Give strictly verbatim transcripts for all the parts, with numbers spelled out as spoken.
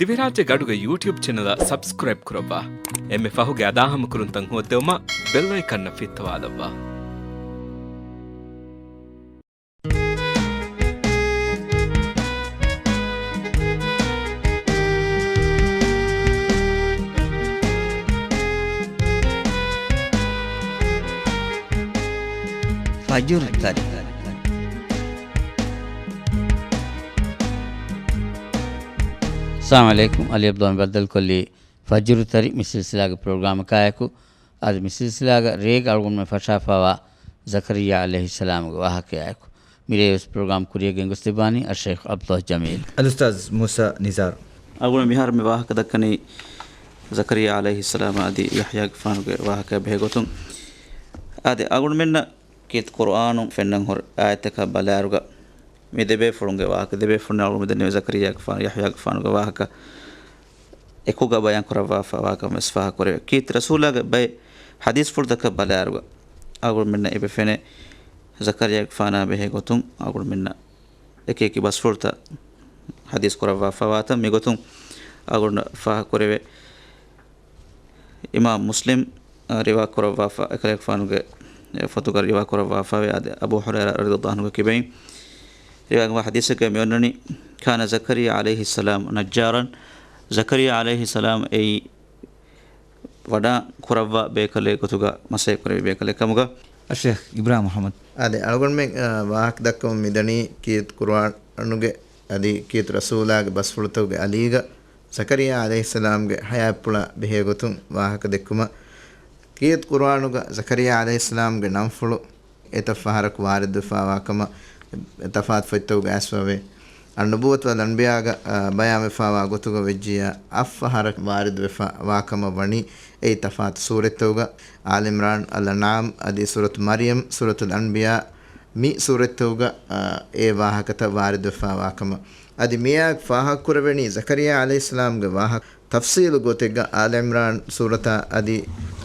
ދިވެހިރާއްޖޭގެ އަޑުގެ ޔޫޓިއުބް ޗެނަލަށް ސަބްސްކްރައިބް ކުރައްވާ. އެންމެ ފަހުގެ އަދާހަމަކުރުންތައް ހޯއްދެވުމަށް ބެލް އައިކަންއަށް ފިއްތަވާލައްވާ. ފަޖުރު ތަރި. އައްސަލާމު ޢަލައިކުމް. ޢަލީ ޢަބްދުއްލާހި ބައްދަލުކޮށްލީ ފަޖުރު ތަރި މި ސިލްސިލާގެ ޕްރޮގްރާމަކާއެކު. އަދި މި ސިލްސިލާގަ ރޭގަ އަޅުގަނޑުމެން ފަށާފާވާ ޒަކަރިއްޔާ ޢަލައިހިއްސަލާމުގެ ވާހަކަޔާއެކު. މިރޭވެސް ޕްރޮގްރާމް ކުރިޔަށް ގެންގޮސްދެއްވާނީ އައްޝައިޚް ޢަބްދުﷲ ޖަމީލް. އަލްއުސްތާޛް މޫސާ ނިޒާރު. އަޅުގަނޑު މިހާރު މި ވާހަކަ ދައްކަނީ ޒަކަރިއްޔާ ޢަލައިހިއްސަލާމް އަދި ޔަޙްޔާގެފާނުގެ ވާހަކަ ބެހޭ ގޮތުން. އާދެ، އަޅުގަނޑުމެންނަށް ކީރިތި ޤުރުއާނުން ފެންނަން ހުރި އާޔަތަކާ ބަލާއިރުގަ މި ދެބޭފުޅުންގެ ވާހަކަ، ދެބޭފުޅުން އަޅުގަނޑު މިދަނީ ޒަކަރިއްޔާގެފާނު، ޔަޙްޔާގެފާނުގެ ވާހަކަ އެކުގަ ބަޔާން ކުރައްވާފަ ވާކަމަށް ވެސް ފާހަގަކުރެވޭ. ކީރިތި ރަސޫލާގެ ބައެއް ޙަދީޘްފުޅުތަކަށް ބަލާއިރުގަ އަޅުގަނޑުމެންނަށް އެބަ ފެނޭ ޒަކަރިއްޔާގެފާނާ ބެހޭ ގޮތުން އަޅުގަނޑުމެންނަށް އެކި އެކި ބަސްފުޅުތައް ޙަދީޘް ކުރައްވާފަ ވާތަން މިގޮތުން އަޅުގަނޑު ފާހަގަކުރެވޭ. އިމާމް މުސްލިމް، އަ، ރިވާ ކުރައްވާފަ، އެކަލޭގެފާނުގެ ފޮތުގަ ރިވާ ކުރައްވާފަވޭ. އާދެ، އަބޫ ހުރައިރާ ރަޟިޔަﷲ ޢަންހުގެ ކިބައިން ރިވާކުރެއްވި ޙަދީޘެއްގަ މި އޮންނަނީ، كان زكريا عليه السلام نجارا. ޒަކަރިއްޔާ ޢަލައިހިއްސަލާމް އެއީ ވަޑާ ކުރައްވާ ބޭކަލެއް ގޮތުގަ މަސައްކަތް ކުރެވި ބޭކަލެއް ކަމުގަ. އައްޝައިޚް އިބްރާހިމް މުޙައްމަދު. އާދެ، އަޅުގަނޑުމެން، އަ، ވާހަކަ ދައްކަމުން މިދަނީ ކީރިތި ޤުރުއާނުގެ އަދި ކީރިތި ރަސޫލާގެ ބަސްފުޅުތަކުގެ އަލީގަ ޒަކަރިއްޔާ ޢަލައިހިއްސަލާމްގެ ޙަޔާތްޕުޅާ ބެހޭ ގޮތުން ވާހަކަ ދެއްކުމަށް. ކީރިތި ޤުރުއާނުގަ ޒަކަރިއްޔާ ޢަލައިހިއްސަލާމްގެ ނަންފުޅު އެތައް ފަހަރަކު ވާރިދުވެފާވާ ކަމަށް ތަފާތު ފޮތްތަކުގަ އައިސްފަވޭ. އައްނުބުއްވަތު ވަލް އަންބިޔާގަ، އަ، ބަޔާންވެފާވާ ގޮތުގަ ވެއްޖިއްޔާ އަށް ފަހަރަކު ވާރިދުވެފާ ވާ ކަމަށް ވަނީ އެއީ ތަފާތު ސޫރަތްތަކުގަ، އާލި ޢިމްރާން، އަލް އަންޢާމް އަދި ސޫރަތު މަރްޔަމް، ސޫރަތުލް އަންބިޔާ، މި ސޫރަތްތަކުގަ، އާ، އެ ވާހަކަތައް ވާރިދުވެފާވާ ކަމަށް. އަދި މިއާއެކު ފާހަގަކުރެވެނީ ޒަކަރިއްޔާ ޢަލައިހިއްސަލާމްގެ ވާހަކަ ތަފްޞީލު ގޮތެއްގަ އާލި ޢިމްރާން ސޫރަތާ އަދި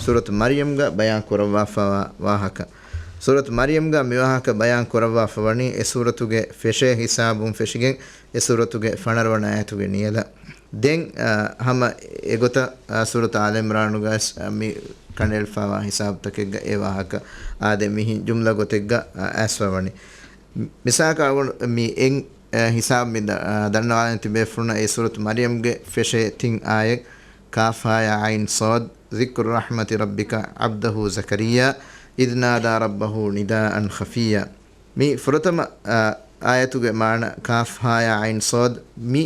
ސޫރަތު މަރްޔަމްގަ ބަޔާން ކުރައްވާފަވާ ވާހަކަ. ސޫރަތު މަރްޔަމްގަ މި ވާހަކަ ބަޔާން ކުރައްވާފަ ވަނީ އެ ސޫރަތުގެ ފެށޭ ހިސާބުން ފެށިގެން އެ ސޫރަތުގެ ފަނަރަވަނަ އާޔަތުގެ ނިޔަލަށް. ދެން، އާ، ހަމަ އެގޮތަށް، އާ، ސޫރަތު އާލި ޢިމްރާނުގަ ވެސް، އާ، މި ކަނޑައެޅިފައިވާ ހިސާބުތަކެއްގަ އެ ވާހަކަ އާދެ މިހި ޖުމްލަ ގޮތެއްގަ، އާ، އައިސްފަ ވަނީ. މިސާލަކަށް އަޅުގަނޑު މި އެން، އާ، ހިސާބު މި ދަ-، އާ، ދަންނަވާލަން ތިބޭފުޅުންނަށް އެ ސޫރަތު މަރްޔަމްގެ ފެށޭ ތިން އާޔަތް، ކާފް ހާ ޔާ ޢައިން ޞާދް، ذكر رحمة ربك عبده زكريا إذ نادى ربه نداء خفيا. މި ފުރަތަމަ، އާ، އާޔަތުގެ މާނަ ކާފް ހާ ޔާ ޢައިން ޞާދް. މި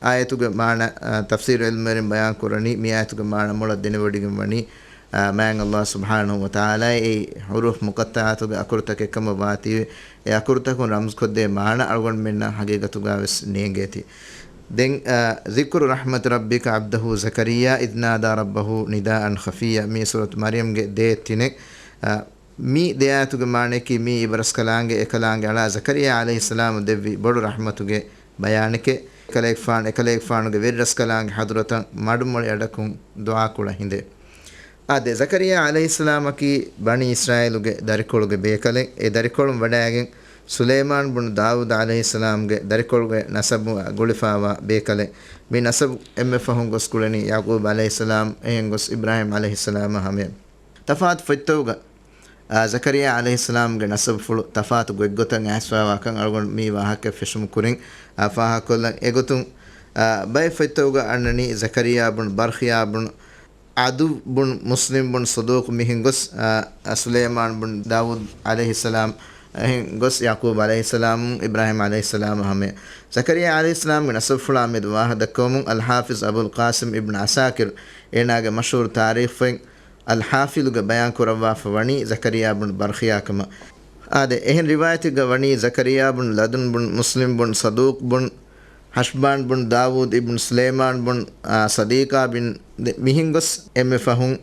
އާޔަތުގެ މާނަ، އާ، ތަފްސީރު ޢިލްމުވެރިން ބަޔާން ކުރަނީ، މި އާޔަތުގެ މާނަ މޮޅަށް ދެނެވޮޑިގެން ވަނީ، އާ، މާތް ﷲ ސުބްޙާނަހޫ ވަތަޢާލާ އެއީ ޙުރޫފް މުޤައްޠަޢާތުގެ އަކުރުތަކެއް ކަމަށް ވާތީވެ، އެ އަކުރުތަކުން ރަމްޒުކޮށްދޭ މާނަ އަޅުގަނޑުމެންނަށް ހަގީގަތުގަ ވެސް ނޭނގޭތީ. ދެން، އާ، ذكر رحمة ربك عبده زكريا إذ نادى ربه نداء خفيا މީ ސޫރަތު މަރްޔަމްގެ ދޭއް ތިނެއް، އާ، މި ދެ އާޔަތުގެ މާނަޔަކީ މީ އިބަރަސްކަލާނގެ އެކަލާނގެ އަޅާ ޒަކަރިއްޔާ ޢަލައިހިއްސަލާމް ދެއްވި ބޮޑު ރަޙްމަތުގެ ބަޔާނެކޭ. އެކަލޭގެފާނު، އެކަލޭގެފާނުގެ ވެރިރަސްކަލާނގެ ޙަޟްރަތަށް މަޑުމޮޅި އަޑަކުން ދުޢާކުޅަ ހިނދެއް. އާދެ، ޒަކަރިއްޔާ ޢަލައިހިއްސަލާމަކީ ބަނީ އިސްރާއީލުގެ ދަރިކޮޅުގެ ބޭކަލެއް. އެ ދަރިކޮޅުން ވަޑައިގެން ސުލައިމާން ބުނު ދާވޫދު ޢަލައިހިއްސަލާމްގެ ދަރިކޮޅުގެ ނަސަބު ގުޅިފާވާ ބޭކަލެއް. މި ނަސަބު އެންމެ ފަހުން ގޮސް ގުޅެނީ ޔަޢުޤޫބް ޢަލައިހިއްސަލާމް، އެހެން ގޮސް އިބްރާހީމް ޢަލައިހިއްސަލާމާ ހަމަޔަށް. ތަފާތު ފޮތްތަކުގަ، އާ، ޒަކަރިއްޔާ ޢަލައިހިއްސަލާމްގެ ނަސަބުފުޅު ތަފާތު ގޮތްގޮތަށް އައިސްފާވާކަން އަޅުގަނޑު މި ވާހަކަ ފެށުމު ކުރިން، އާ، ފާހަގަކޮށްލަން. އެގޮތުން، އާ، ބައެއް ފޮތްތަކުގަ އަންނަނީ ޒަކަރިއްޔާ ބުނު ބަރްޚިޔާ ބުނު ޢަދު ބުން މުސްލިމް ބުން ޞަދޫޤް މިހެން ގޮސް، އާ، އާ، ސުލައިމާން ބުން ދާވޫދު ޢަލައިހިއްސަލާމް އެހެން ގޮސް ޔަޢުޤޫބް ޢަލައިހިއްސަލާމު އިބްރާހީމް ޢަލައިހިއްސަލާމަށް ހަމަޔަށް. ޒަކަރިއްޔާ ޢަލައިހިއްސަލާމްގެ ނަސަބުފުޅާ މެދު ވާހަކަ ދައްކަވަމުން އަލްޙާފިޒް އަބުލް ޤާސިމް އިބްނު ޢަސާކިރް އޭނާގެ މަޝްހޫރު ތާރީޚުފަތް އަލްޙާފިލުގަ ބަޔާން ކުރައްވާފަ ވަނީ ޒަކަރިއްޔާ ބުން ބަރްޚިޔާ ކަމަށް. އާދެ، އެހެން ރިވާޔަތެއްގަ ވަނީ ޒަކަރިއްޔާ ބުން ލަދުން ބުން މުސްލިމް ބުން ޞަދޫޤް ބުން ޙަޝްބާން ބުން ދާވޫދު އިބްނު ސުލައިމާން ބުން، އާ، ޞަދީޤާ ބިން ދެ-، މިހެން ގޮސް އެންމެ ފަހުން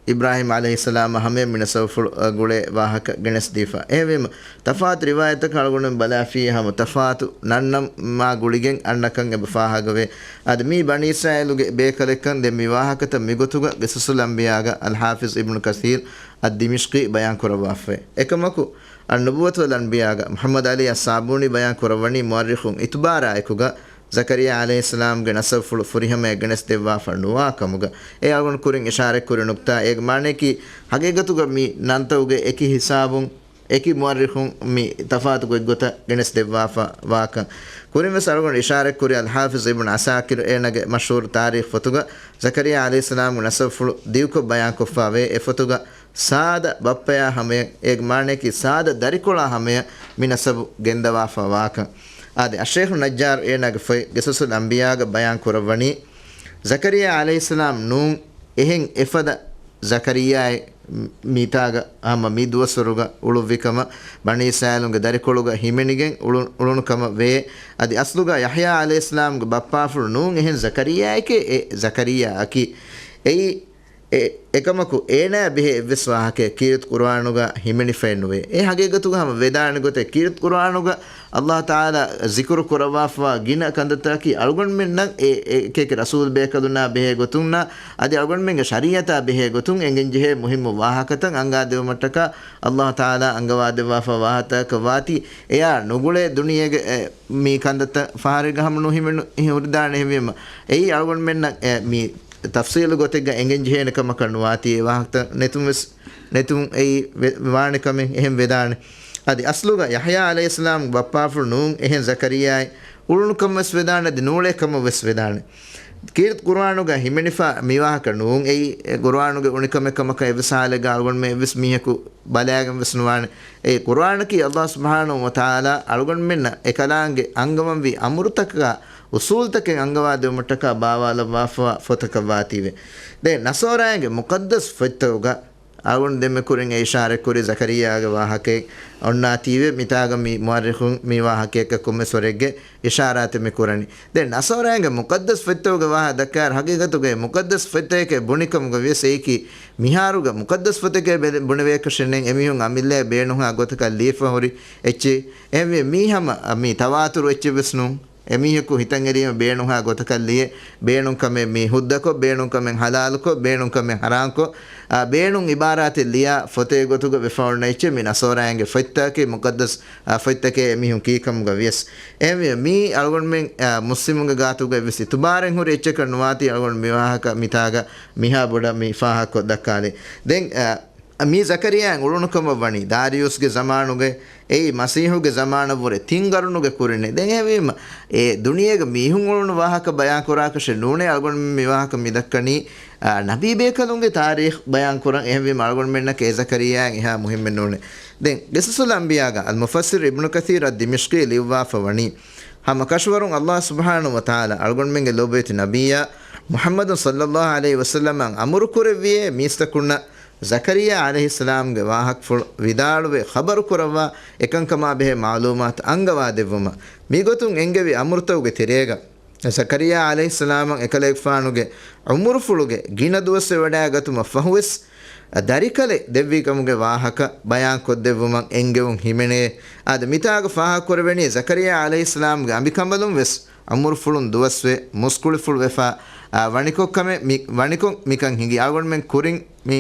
އިބްރާހީމް ޢަލައިހިއްސަލާމް ހަމަޔަށް މި ނަސަބުފުޅު، އަ، ގުޅޭ ވާހަކަ ގެނެސްދީފަ. އެހެންވީމަ، ތަފާތު ރިވާޔަތްތަކަށް އަޅުގަނޑުމެން ބަލާފިއްޔާ ހަމަ ތަފާތު ނަންނަމާ ގުޅިގެން އަންނަކަން އެބަ ފާހަގަވޭ. އަދި މީ ބަނީ އިސްރާއީލުގެ ބޭކަލެއްކަން ދެން މި ވާހަކަތައް މިގޮތުގަ ޤިޞަޞުލް އަންބިޔާގަ އަލްޙާފިޒް އިބްނު ކަސީރް އައްދިމިޝްޤީ ބަޔާން ކުރައްވާފައެވެ. އެކަމަކު، އައްނުބުއްވަތު ވަލް އަންބިޔާގަ މުޙައްމަދު ޢަލީ އައްސާބޫނީ ބަޔާން ކުރައްވަނީ މުއައްރިޚުން އިތުބާރާއެކުގަ ޒަކަރިއްޔާ ޢަލައިހިއްސަލާމްގެ ނަސަބުފުޅު ފުރިހަމަޔަށް ގެނެސްދެއްވާފަ ނުވާ ކަމުގަ. އެ އަޅުގަނޑު ކުރިން އިޝާރަތްކުރި ނުކްތާ. އޭގެ މާނައަކީ ހަގީގަތުގަ މި ނަންތައުގެ އެކި ހިސާބުން އެކި މުއައްރިޚުން މި ތަފާތު ގޮތްގޮތަށް ގެނެސްދެއްވާފަ ވާކަން. ކުރިންވެސް އަޅުގަނޑު އިޝާރަތްކުރި އަލްޙާފިޒް އިބްނު ޢަސާކިރު އޭނާގެ މަޝްހޫރު ތާރީޚް ފޮތުގަ ޒަކަރިއްޔާ ޢަލައިހިއްސަލާމްގެ ނަސަބުފުޅު ދިގުކޮށް ބަޔާންކޮށްފަ ވޭ. އެ ފޮތުގަ ސާދަ ބައްޕަޔާ ހަމަޔަށް، އޭގެ މާނައަކީ ސާދަ ދަރިކޮޅާ ހަމަޔަށް މި ނަސަބު ގެންދަވާފަ ވާކަން. އާދެ، އައްޝައިޚު ނައްޖާރު އޭނާގެ ފޮތް ޤިޞަޞުލް އަންބިޔާގަ ބަޔާން ކުރައްވަނީ، ޒަކަރިއްޔާ ޢަލައިހިއްސަލާމް ނޫން އެހެން އެފަދަ ޒަކަރިއްޔާއެއް މިތާގަ ހަމަ މި ދުވަސްވަރުގަ އުޅުއްވިކަމަށް، ބަނީ އިސްރާއީލުންގެ ދަރިކޮޅުގަ ހިމެނިގެން އުޅު-، އުޅުނުކަމަށް ވޭ. އަދި އަސްލުގަ ޔަޙްޔާ ޢަލައިހިއްސަލާމްގެ ބައްޕާފުޅު ނޫން އެހެން ޒަކަރިއްޔާއެކޭ އެ ޒަކަރިއްޔާއަކީ. އެއީ އެ-، އެކަމަކު އޭނާއާ ބެހޭ އެއްވެސް ވާހަކައެއް ކީރިތި ޤުރުއާނުގަ ހިމެނިފައެއް ނުވޭ. އެ ހަގީގަތުގަ ހަމަ ވެދާނެ ގޮތެއް ކީރިތި ޤުރުއާނުގަ ﷲ ތަޢާލާ ޒިކުރު ކުރައްވާފަވާ ގިނަ ކަންތައްތަކަކީ އަޅުގަނޑުމެންނަށް އެ، އެ އެކިއެކި ރަސޫލް ބޭކަލުންނާ ބެހޭ ގޮތުންނާ އަދި އަޅުގަނޑުމެންގެ ޝަރީޢަތާ ބެހޭ ގޮތުން އެނގެންޖެހޭ މުހިއްމު ވާހަކަތައް އަންގާދެވުމަށްޓަކާ ﷲ ތަޢާލާ އަންގަވާދެއްވާފަ ވާހަކަތަކަކަށް ވާތީ، އެޔާ ނުގުޅޭ ދުނިޔޭގެ، އެ، މި ކަންތައްތައް ފަހަރެއްގަ ހަމަ ނުހިމެނު ހުރިދާނެ. އެހެންވީމަ އެއީ އަޅުގަނޑުމެންނަށް، އެ، މި ތަފްޞީލު ގޮތެއްގަ އެނގެން ޖެހޭނެ ކަމަކަށް ނުވާތީ، އެ ވާހަކަތައް ނެތުން ވެސް، ނެތުން އެއީ ވެ-، ވާނެ ކަމެއް އެހެން ވެދާނެ. އަދި އަސްލުގަ ޔަޙްޔާ ޢަލައިހިއްސަލާމްގެ ބައްޕާފުޅު ނޫން އެހެން ޒަކަރިއްޔާއެއް އުޅުނުކަން ވެސް ވެދާނެ، އަދި ނޫޅޭ ކަމަށް ވެސް ވެދާނެ. ކީރިތި ޤުރުއާނުގަ ހިމެނިފަ މި ވާހަކަ ނޫން. އެއީ އެ ޤުރުއާނުގެ އުނިކަމެއް ކަމަކަށް އެއްވެސް ޙާލެއްގަ އަޅުގަނޑުމެން އެއްވެސް މީހަކު ބަލާގެން ވެސް ނުވާނެ. އެ ޤުރުއާނަކީ ﷲ ސުބްޙާނަހޫ ވަތަޢާލާ އަޅުގަނޑުމެންނަށް އެކަލާނގެ އަންގަވަންވީ އަމުރުތަކާ އުޞޫލުތަކެއް އަންގަވާދެވުމަށްޓަކާ ބާވާލައްވާފަވާ ފޮތަކަށް ވާތީވެ. ދެން ނަޞާރާއިންގެ މުޤައްދަސް ފޮތްތަކުގަ އަޅުގަނޑު ދެންމެ ކުރިން އެ އިޝާރަތްކުރި ޒަކަރިއްޔާގެ ވާހަކައެއް އޮންނާތީވެ. މިތާގަ މި މުއައްރިޚުން މި ވާހަކައަކަށް ކޮންމެސް ވަރެއްގެ އިޝާރާތެއް މި ކުރަނީ. ދެން ނަޞާރާއިންގެ މުޤައްދަސް ފޮތްތަކުގެ ވާހަކަ ދައްކާއިރު، ހަގީގަތުގަ އެ މުޤައްދަސް ފޮތްތަކެއް ބުނިކަމުގަ ވިޔަސް އެއީކީ މިހާރުގަ މުޤައްދަސް ފޮތެކޭ ބެ-، ބުނެވޭކަށެއް ނެތް. އެމީހުން އަމިއްލައަށް ބޭނުންހާ ގޮތަކަށް ލިޔެފަ ހުރި އެއްޗެއް. އެހެންވެ މީ ހަމަ މީ ތަވާތުރު އެއްޗެއް ވެސް ނޫން. އެމީހަކު ހިތަށް އެރީމަ ބޭނުންހާ ގޮތަކަށް ލިޔެ، ބޭނުން ކަމެއް މީ ހުއްދަކޮށް، ބޭނުން ކަމެއް ޙަލާލުކޮށް، ބޭނުން ކަމެއް ޙަރާމްކޮށް، އާ، ބޭނުން ޢިބާރާތެއް ލިޔާ ފޮތޭ ގޮތުގަ ވެފަ އޮންނަ އެއްޗެއް މި ނަޞާރާއިންގެ ފޮތްތަކަކީ މުޤައްދަސް، އާ، ފޮތްތަކޭ އެމީހުން ކީކަމުގަ ވިޔަސް. އެހެންވެ މީ އަޅުގަނޑުމެން، އާ، މުސްލިމުންގެ ގާތުގަ އެއްވެސް އިތުބާރެއް ހުރި އެއްޗަކަށް ނުވާތީ އަޅުގަނޑު މި ވާހަކަ މިތާގަ މިހާ ބޮޑަށް މި ފާހަގަކޮށް ދައްކާލީ. ދެން، އާ، މީ ޒަކަރިއްޔާ އުޅުނުކަމަށް ވަނީ ދާރިޔޫސްގެ ޒަމާނުގައި، އެއީ މަސީޙުގެ ޒަމާނަށްވުރެ ތިން ގަރުނުގެ ކުރިން. ދެން އެހެންވީމަ، އެ ދުނިޔޭގަ މީހުން އުޅުނު ވާހަކަ ބަޔާންކުރާކަށެއް ނޫނޭ. އަޅުގަނޑުމެން މި ވާހަކަ މި ދައްކަނީ، އާ، ނަބީ ބޭކަލުންގެ ތާރީޚް ބަޔާންކުރަން. އެހެންވީމަ އަޅުގަނޑުމެންނަކަށް އެ ޒަކަރިއްޔާއަށް އެހާ މުހިއްމެއް ނޫނޭ. ދެން ޤިޞަޞުލް އަންބިޔާގަ އަލް މުފައްސިރު އިބްނު ކަޘީރު އައްދިމިޝްޤީ ލިޔުއްވާފަ ވަނީ، ހަމަ ކަށަވަރުން ﷲ ސުބްޙާނަހޫ ވަތަޢާލާ އަޅުގަނޑުމެންގެ ލޯބިވެތި ނަބިއްޔާ މުޙައްމަދު ޞައްލައްލާހު ޢަލައިހި ވަސައްލަމައަށް އަމުރުކުރެއްވިއޭ މީސްތަކުންނަށް ޒަކަރިއްޔާ ޢަލައިހިއްސަލާމްގެ ވާހަކަފުޅު ވިދާޅުވެ ޚަބަރުކުރައްވާ އެކަންކަމާ ބެހޭ މަޢުލޫމާތު އަންގަވާދެއްވުމަށް. މިގޮތުން އެންގެވި އަމުރުތަކުގެ ތެރޭގަ، ޒަކަރިއްޔާ ޢަލައިހިއްސަލާމަށް އެކަލޭގެފާނުގެ ޢުމުރުފުޅުގެ ގިނަ ދުވަސް ވެވަޑައިގަތުމަށް ފަހުވެސް، ދަރިކަލެއް ދެއްވިކަމުގެ ވާހަކަ ބަޔާންކޮށްދެއްވުމަށް އެންގެވުން ހިމެނޭ. އާދެ، މިތާގަ ފާހަގަކުރެވެނީ ޒަކަރިއްޔާ ޢަލައިހިއްސަލާމްގެ އަނބިކަނބަލުން ވެސް ޢުމުރުފުޅުން ދުވަސްވެ މުސްކުޅިފުޅުވެފަ، އާ، ވަނިކޮށްކަމެއް މި-، ވަނިކޮށް މިކަން ހިނގި. އަޅުގަނޑުމެން ކުރިން މި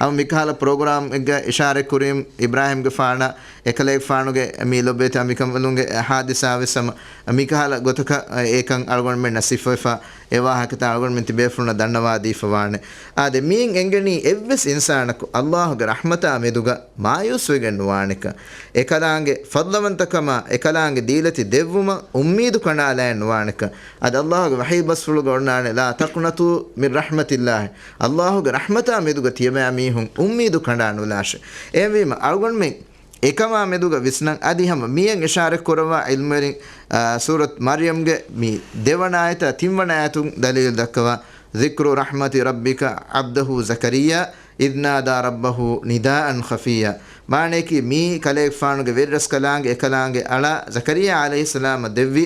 ހަމަ މިކަހަލަ ޕްރޮގްރާމެއްގަ އިޝާރަތް ކުރީމް، އިބްރާހިމްގެފާނާ އެކަލޭގެފާނުގެ މި ލޮބުވެތި އަނބިކަނބަލުންގެ ހާދިސާ ވެސް ހަމަ މިކަހަލަ ގޮތަކަށް އެކަން އަޅުގަނޑުމެންނަށް ސިފަވެފަ، އެ ވާހަކަތައް އަޅުގަނޑުމެން ތިބޭފުޅުންނަށް ދަންނަވާދީފަ ވާނެ. އާދެ، މިއިން އެނގެނީ އެއްވެސް އިންސާނަކު ﷲގެ ރަޙްމަތާ މެދުގަ މާޔޫސްވެގެން ނުވާނެކަން، އެކަލާނގެ ފަޟްލަވަންތަކަމާ އެކަލާނގެ ދީލަތި ދެއްވުމަށް އުއްމީދު ކަނޑާލައެއް ނުވާނެކަން. އަދި ﷲގެ ވަޙީ ބަސްފުޅުގަ އޮންނާނެ، "ލާ ތަޤްނަޠޫ މިން ރަޙްމަތިﷲ." ﷲގެ ރަޙްމަތާ މެދުގަ ތިޔަބައިމީހުން އުއްމީދު ކަނޑާ ނުލާށެ. އެހެންވީމަ، އަޅުގަނޑުމެން އެކަމާ މެދުގަ ވިސްނަން. އަދި ހަމަ މިއަށް އިޝާރަތް ކުރައްވާ ޢިލްމުވެރިން، އާ، ސޫރަތު މަރްޔަމްގެ މި ދެވަނަ އާޔަތާ ތިންވަނަ އާޔަތުން ދަލީލު ދައްކަވާ، ذِكْرُ رَحْمَتِ رَبِّكَ عَبْدَهُ زَكَرِيَّا إِذْ نَادَىٰ رَبَّهُ نِدَاءً خَفِيًّا. މާނައަކީ، މީ ކަލޭގެފާނުގެ ވެރިރަސްކަލާނގެ އެކަލާނގެ އަޅާ ޒަކަރިއްޔާ ޢަލައިހިއްސަލާމަށް ދެއްވި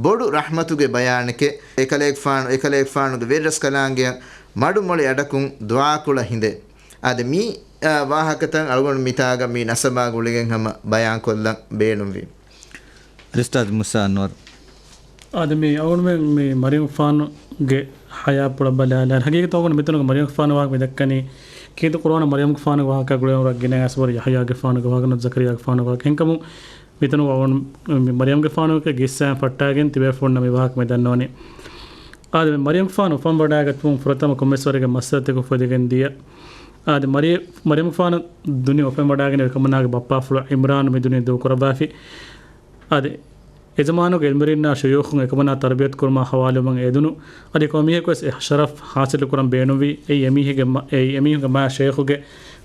ބޮޑު ރަޙްމަތުގެ ބަޔާނެކޭ. އެކަލޭގެފާނު، އެކަލޭގެފާނުގެ ވެރިރަސްކަލާނގެއަށް މަޑުމޮޅި އަޑަކުން ދުޢާކުޅަ ހިނދެ. އާދެ، މި، އާ، ވާހަކަތައް އަޅުގަނޑު މިތާގަ މި ނަސަބާ ގުޅިގެން ހަމަ ބަޔާންކޮށްލަން ބޭނުންވީ. އަލްއުސްތާޛު މޫސާ އަންވަރު. އާދެ، މި އަޅުގަނޑުމެން މި މަރިޔަމްގެފާނުގެ ޙަޔާތްޕުޅަށް ބަލާލާ، ހަގީގަތަށް އަޅުގަނޑު މިތަނުގަ މަރިޔަމްގެފާނު ވާހަކަ މި ދައްކަނީ، ކީރިތި ޤުރުއާނަށް މަރިޔަމްގެފާނުގެ ވާހަކަ ގުޅޭ ވަރަށް ގިނަ އަސްވަރު ޔަޙްޔާގެފާނުގެ ވާހަކަ، ޒަކަރިއްޔާގެފާނުގެ ވާހަކަ، ޒަކަރިއްޔާގެފާނުގެ ވާހަކަ. އެހެންކަމުން މިތަނުގަ އޮން މި މަރިޔަމްގެފާނުގެ ގިއްސާއިން ފައްޓާގެން ތިބޭފުޅުންނަށް މި ވާހަކަ މި ދަންނަވަނީ. އާދެ، މަރިޔަމްގެފާނު އުފަންވަޑާގަތުމުން ފުރަތަމަ ކޮންމެސް ވަރެއްގެ މައްސަލަތަކު އުފެދިގެން ދިޔަ. އާދެ، މަރި-، މަރިޔަމްގެފާނު ދުނިޔެ އުފަންވަޑާގެން އެކަމަނާގެ ބައްޕާފުޅު ޢިމްރާން މި ދުނިޔެ ދޫކުރައްވާފި. އާދެ، އެޒަމާނުގެ ޢިލްމުވެރިންނާ ޝުޔޫޚުން އެކަމަނާ ތަރުބިޔަތު ކުރުމާ ހަވާލުވުމަށް އެދުނު. އަދި ކޮންމެ މީހަކުވެސް އެ ޝަރަފް ޙާޞިލު ކުރަން ބޭނުންވީ އެއީ އެމީހެއްގެ މަ-، އެއީ އެމީހުންގެ މާ ޝައިޚުގެ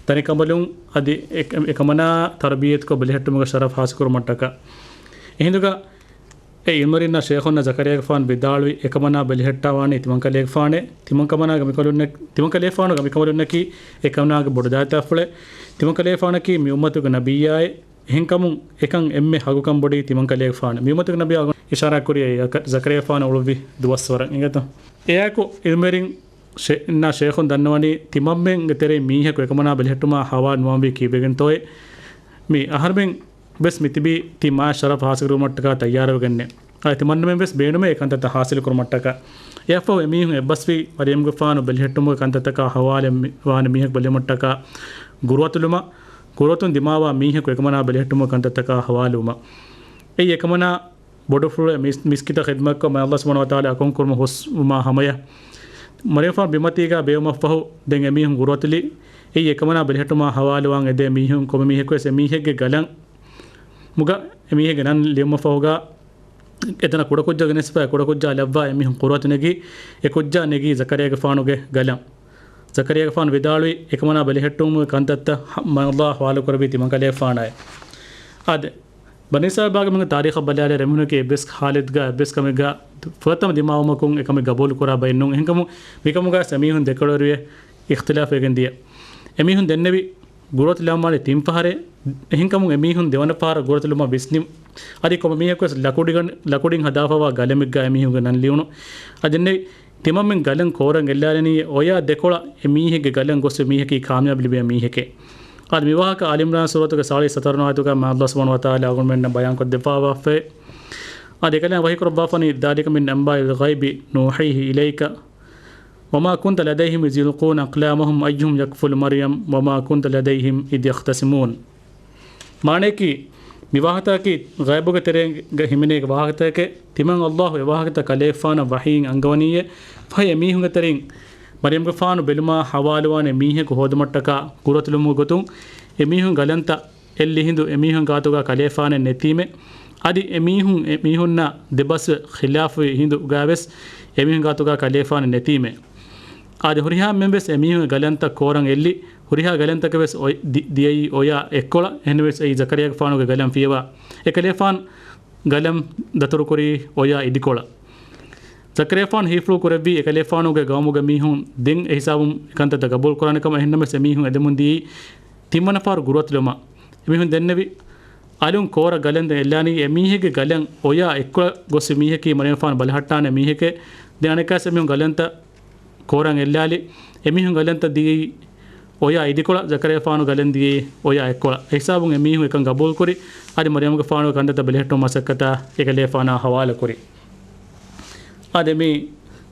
ދަނިކަނބަލުން އަދި އެ-، އެ-، އެކަމަނާ ތަރުބިޔަތުކޮށް ބެލެހެއްޓުމުގެ ޝަރަފް ޙާޞިލު ކުރުމަށްޓަކާ. އެހިނދުގަ އެ ޢިލްމުވެރިންނާ ޝައިޚުންނާ ޒަކަރިޔާގެފާނު ވިދާޅުވި އެކަމަނާ ބެލެހެއްޓާވާނީ ތިމަންކަލޭގެފާނޭ، ތިމަންކަމަނާގެ މިކަމަލުންނަ-، ތިމަންކަލޭފާނުގެ މިކަމަލުންނަކީ އެކަމަނާގެ ބޮޑު ދާއިތާފުޅޭ، ތިމަންކަލޭފާނަކީ މި އުއްމަތުގެ ނަބިއްޔާއޭ، އެހެންކަމުން އެކަން އެންމެ ހަގުކަން ބޮޑީ ތިމަންކަލޭގެފާނު. މި އުއްމަތުގެ ނަބިއްޔާ އިޝާރާތްކުރި އެ ޒަކަ-، ޒަކަރިޔާގެފާނު އުޅުއްވި ދުވަސްވަރަށް އިނގޭތަ؟ އެއާއެކު ޢިލްމުވެރިން ޝެ-، ނާ ޝައިޚުން ދަންނަވަނީ ތިމަންމެންގެ ތެރެއިން މީހަކު އެކަމަނާ ބެލެހެއްޓުމާ ހަވާލު ނުވަންވީ ކީއްވެގެންތޯއޭ؟ މި އަހަރުމެން ވެސް މިތިބީ ތި މާ ޝަރަފް ޙާޞިލުކުރުމަށްޓަކާ ތައްޔާރުވެގެންނޭ. އާދެ، ތިމަންމެން ވެސް ބޭނުމޭ އެ ކަންތައްތައް ޙާޞިލުކުރުމަށްޓަކާ. އެއަށްފަހު އެމީހުން އެއްބަސްވީ މަރިޔަމްގެފާނު ބެލެހެއްޓުމުގެ ކަންތައްތަކާ ހަވާލެއް މި-، ވާނެ މީހަކު ބެލުމަށްޓަކާ ގުރުއަތުލުމަށް، ގުރުއަތުން ދިމާވާ މީހަކު އެކަމަނާ ބެލެހެއްޓުމުގެ ކަންތައްތަކާ ހަވާލުވުމަށް. އެއީ އެކަމަނާ ބޮޑުފުޅު މިސް-، މިސްކިތަށް ޚިދުމަތްކޮށް މާތް ﷲ ސުބްޙާނަހޫ ވަތަޢާލާ އަކުން ކުރުމަށް ހުސްވުމާ ހަމަޔަށް، މަރިޔަމްގެފާނު ބިމަތީގާ ބޭއްވުމަށްފަހު ދެން އެމީހުން ގުރުއަތުލީ. އެއީ އެކަމަނާ ބެލެހެއްޓުމާ ހަވާލުވާން އެދޭ މީހުން ކޮންމެ މީހަކުވެސް އެމީހެއްގެ ގަލަން މުގަ އެމީހެއްގެ ނަން ލިޔުމަށްފަހުގާ އެތަނަށް ކުޑަކުއްޖާ ގެނެސްފަ، ކުޑަކުއްޖާ ލައްވާ އެމީހުން ގުރުއަތު ނެގީ، އެ ކުއްޖާ ނެގީ ޒަކަރިޔާގެފާނުގެ ގަލަން. ޒަކަރިޔާގެފާނު ވިދާޅުވީ، އެކަމަނާ ބެލެހެއްޓުމުގެ ކަންތައްތައް މާތް ﷲ ޙަވާލުކުރެއްވީ ތިމަންކަލޭގެފާނާއޭ. އާދެ، ބަނީ އިސްރާއީލް ބާގަމީހުންގެ ތާރީޚަށް ބަލާލިއިރު އެމީހުންނަކީ އެއްވެސް ޙާލަތުގަ އެއްވެސް ކަމެއްގަ ފުރަތަމަ ދިމާވުމަކުން އެކަމެއް ގަބޫލުކުރާ ބައެއް ނޫން. އެހެންކަމުން މިކަމުގަ އެމީހުން ދެކޮޅުވެރިވެ އިޚްތިލާފް ވެގެން ދިޔަ. އެމީހުން ދެންނެވި ގުރުއަތު ލިޔަންވާނީ ތިން ފަހަރޭ. އެހެންކަމުން އެމީހުން ދެވަނަ ފަހަރަށް ގުރުއަތު ލިޔުމަށް ވިސްނި. އަދި ކޮންމެ މީހަކުވެސް ލަކުޑިގަން-، ލަކުޑިން ހަދާފަވާ ގަލެމެއްގަ އެމީހުންގެ ނަން ލިޔުނު. އަދި ދެންނެވި ތިމަންމެން ގަލަން ކޯރަން އެއްލާލެނީ އޮޔާ ދެކޮޅަށް އެމީހެއްގެ ގަލަން ގޮސް އެމީހަކީ ކާމިޔާބު ލިބޭ މީހެކޭ. އަދި މިވާހަކަ އާލި ޢިމްރާން ސޫރަތުގެ ސާޅީސް ހަތަރު ވަނަ އާޔަތުގަ މާތް ﷲ ސުބްޙާނަހޫ ވަތަޢާލާ އަޅުގަނޑުމެންނަށް ބަޔާންކޮށްދެއްވާފައި. އަދި އެކަލާނގެ ވަޙީކުރައްވާފަނީ ذلك من أنباء الغيب نوحيه إليك وما كنت لديهم إذ يلقون أقلامهم أيهم يكفل مريم وما كنت لديهم إذ يختصمون. މާނަޔަކީ، މި ވާހަކަތަކީ ޣައިބުގެ ތެރޭގަ ހިމެނޭ ވާހަކަތަކެއް. ތިމަން ﷲ އެ ވާހަކަތައް ކަލޭގެފާނަށް ވަޙީއިން އަންގަވަނީއޭ. ފަހެ އެމީހުންގެ ތެރެއިން މަރިޔަމްގެފާނު ބެލުމާ ޙަވާލުވާނެ މީހަކު ހޯދުމަށްޓަކާ ގުރުއަތުލުމުގެ ގޮތުން އެމީހުން ގަލަންތައް އެއްލި ހިނދު އެމީހުން ގާތުގަ ކަލޭފާނެއް ނެތީމެ. އަދި އެމީހުން އެމީހުންނާ ދެބަސްވެ ޚިލާފުވި ހިނދުގަވެސް އެމީހުން ގާތުގަ ކަލޭފާނެއް ނެތީމެ. އާދެ، ހުރިހާ މެންވެސް އެމީހުންގެ ގަލަންތައް ކޯރަން އެއްލި، ހުރިހާ ގަލަންތަކެއް ވެސް އޮތް ދި-، ދިޔައީ އޮޔާ އެއްކޮޅަށް. އެހެންވެސް އެއީ ޒަކަރިޔާގެފާނުގެ ގަލަން ފިޔަވާ އެކަލޭފާނު ގަލަން ދަތުރުކުރީ އޮޔާ އިދިކޮޅަށް. ޒަކަރިޔާގެފާނު ހީފުޅު ކުރެއްވީ އެކަލޭފާނުގެ ގައުމުގެ މީހުން ދެން އެހިސާބުން އެކަންތައްތައް ގަބޫލު ކުރާނެ ކަމަށް. އެހެންނަމަވެސް އެމީހުން އެދެމުން ދިޔައީ ތިންވަނަ ފަހަރު ގުރުއަތުލުމަށް. އެމީހުން ދެންނެވި އަލުން ކޯރަ ގަލަން ދެން އެއްލާނީ އެމީހެއްގެ ގަލަން އޮޔާ އެއްކޮޅަށް ގޮސް މީހަކީ މަރިޔަމްގެފާނު ބަލަހައްޓާނެ މީހެކޭ. ދެން އަނެއްކާވެސް އެމީހުން ގަލަންތައް ކޯރަން އެއްލާލި. އެމީހުން ގަލަންތައް ދިޔައީ އޮޔާ އިދިކޮޅަށް، ޒަކަރިޔާގެފާނު ގަލަން ދިޔައީ އޮޔާ އެއްކޮޅަށް. އެހިސާބުން އެމީހުން އެކަން ގަބޫލުކުރި. އަދި މަރިޔަމްގެފާނުގެ ކަންތައްތައް ބެލެހެއްޓުމުގެ މަސައްކަތަށް އެކަލޭފާނާ ޙަވާލުކުރި. އާދެ، މި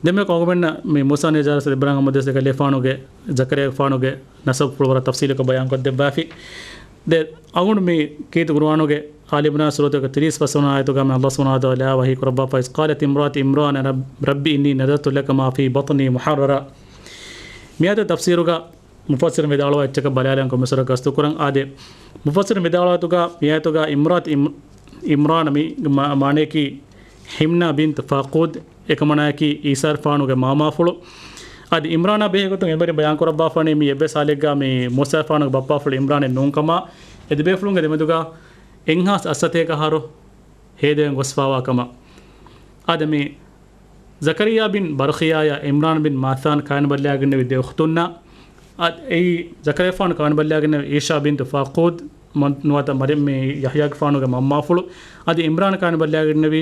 ދެންމެ އަޅުގަނޑުމެންނަށް މި މޫސާ ނަބީ އިބްރާހީމް އިބްރާހީމް އަލައިހިއްސަލާމް އެކަލޭފާނުގެ ޒަކަރިޔާގެފާނުގެ ނަސަބުފުޅު ވަރަށް ތަފްސީލުކޮށް ބަޔާންކޮށްދެއްވާފި. ދެ، އަޅުގަނޑު މި ކީރިތި ޤުރުއާނުގެ އާލި ޢިމްރާން ސޫރަތުގެ ތިރީސް ފަސްވަނަ އާޔަތުގަ މި ﷲ ސުބްޙާނަހޫ ވަތަޢާލާ ވަޙީ ކުރައްވާފައި، قالت امرأة عمران رب، رب إني نذرت لك ما في بطني محررا. މިއާޔަތުގެ ތަފްސީރުގަ މުފައްސިރުން ވިދާޅުވާ އެއްޗަކަށް ބަލާލަން ކޮންމެސް ވަރަކަށް ގަސްތުކުރަން. އާދެ، މުފައްސިރުން ވިދާޅުވާތުގަ މިއާޔަތުގަ امرأة ޢިމް-، ޢިމްރާން މި މާ-، މާނަޔަކީ ޙިމްނާ ބިންތު ފާޤޫދު، އެކަމަނާއަކީ އީސާގެފާނުގެ މާމާފުޅު. އަދި ޢިމްރާނާ ބެހޭގޮތުން އެންމެރި ބަޔާންކުރައްވާފާނީ މި އެއްވެސް ޙާލެއްގަ މި މޫސާގެފާނުގެ ބައްޕާފުޅު ޢިމްރާނެއް ނޫންކަމަށް، އެ ދެބޭފުޅުންގެ ދެމެދުގަ އެއްހާސް އަށްސަތޭކަ އަހަރު ހޭދަވެގެން ގޮސްފާވާ ކަމަށް. އާދެ، މި ޒަކަރިއްޔާ ބިން ބަރުޚިޔާއާ ޢިމްރާން ބިން މާތާން ކާނިބަލާގެންނެވި ދެ އުޚްތުންނާ، އަދި އެއީ ޒަކަރިއްޔާގެފާނު ކާނިބަލާގެންނެވި އީޝާ ބިންތު ފާޤޫދު، މަ-، ނުވަތަ މަރިޔަމް މި ޔަޙްޔާގެފާނުގެ މަންމާފުޅު. އަދި ޢިމްރާން ކާނިބަލާގެންނެވި